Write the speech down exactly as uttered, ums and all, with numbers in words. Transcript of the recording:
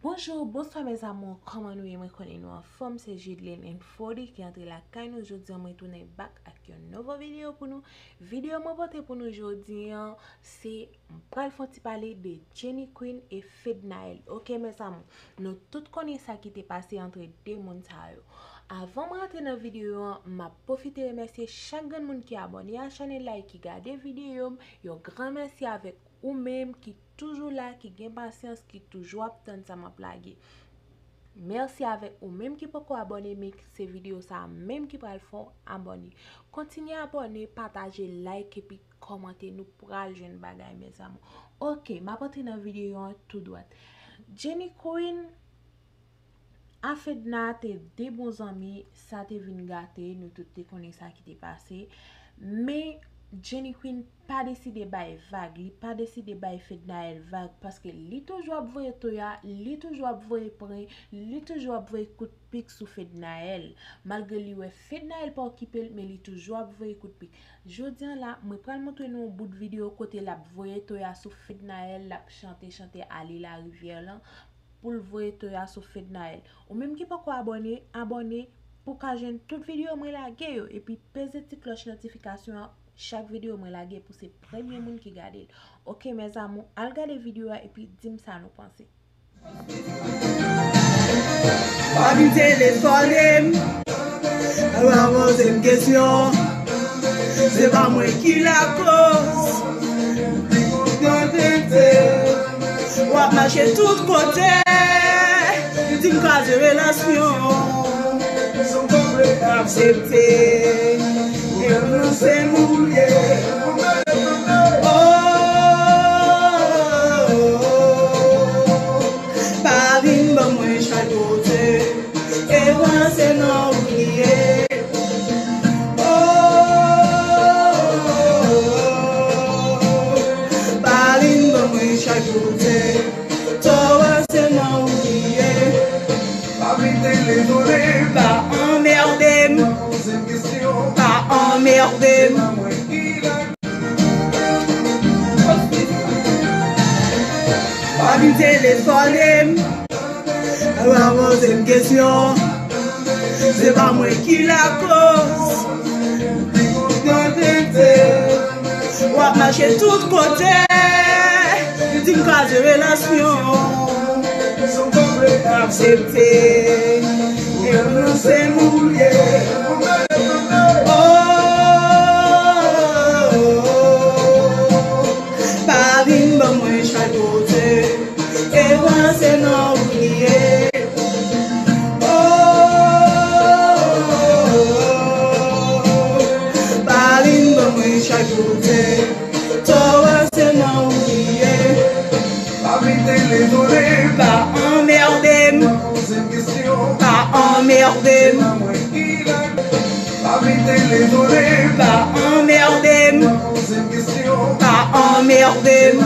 Bonjou, bonswa mes amours, kòman nou ye? Mwen konnen nou anfòm, se Judeline and Forty ki antre lakay nou. Jodi an mwen tounen back ak yon nouvo videyo pou nou. Videyo mwen pote pou nou jodi an, se m pral fè yon ti pale de Jenny Queen e Fednaelle. Ok mes amours, nou tout konnen sa ki te pase antre de moun sa yo. Avan mwen antre nan videyo an, m ap pwofite remèsye chak grenn moun ki abòne a chanèl la e ki gade videyo m. Yon gran mèsi avèk ou menm ki toujou la, ki gen pasyans, ki toujou ap tann sa m ap lage. Mèsi avèk ou menm ki poko abòne, men se videyo sa a menm ki pral fè w abòne. Kontinye abòne, pataje, like epi kòmante, nou pral jwenn bagay mes amours. Ok, m ap antre nan videyo an tou dwat. Jenny Queen a Fedna te de bon zanmi, sa te vin gate, nou tout te konnen sa ki te pase. Men Jenny Queen pa deside bay vag, li pa deside bay Fednaelle vag, paske li toujou ap voye toya, li toujou ap voye pren, li toujou ap voye kout pik sou Fednaelle. Malgre li wè Fednaelle pa okipe l, men li toujou ap voye kout pik. Jodi an la, mwen pral montre nou yon bout videyo kote l ap voye toya sou Fednaelle, l ap chante, chante ale larivyè lan, pou l voye toya sou Fednaelle. Ou menm ki poko abòne, abòne pou w ka jwenn tout videyo mwen lage yo, epi peze ti klòch notifikasyon an, chak videyo mwen lage pou se premye moun ki gade l. Ok mes amours, al gade videyo a epi di m sa nou panse. Pa vin telefone m, pa poze m kesyon. Se pa mwen ki lakoz. W ap mache tout kote, di m kraze relasyon. Aksepte, e ranse m ou ye. Oh, pa vin ban mwen chay kote. E ranse nan ou ye. Oh, pa vin ban mwen chay kote. To ranse nan ou ye. Pa vin telefone m. Pa anmède m. Pa anmède m. Pa vin telefone m. Pa poze m kesyon. Se pa mwen ki lakoz. W ap mache tout kote, di m kraze relasyon. Aksepte, e ranse m ou ye. Oh, pa vin ban mwen chay kote. E ranse nan ou ye. Oh, pa vin ban mwen chay kote. To ranse nan ou ye. Pa vin telefone m. Pa anmède m. Pa anmède m. Pa vin telefone m. Pa anmède m. Pa anmède m.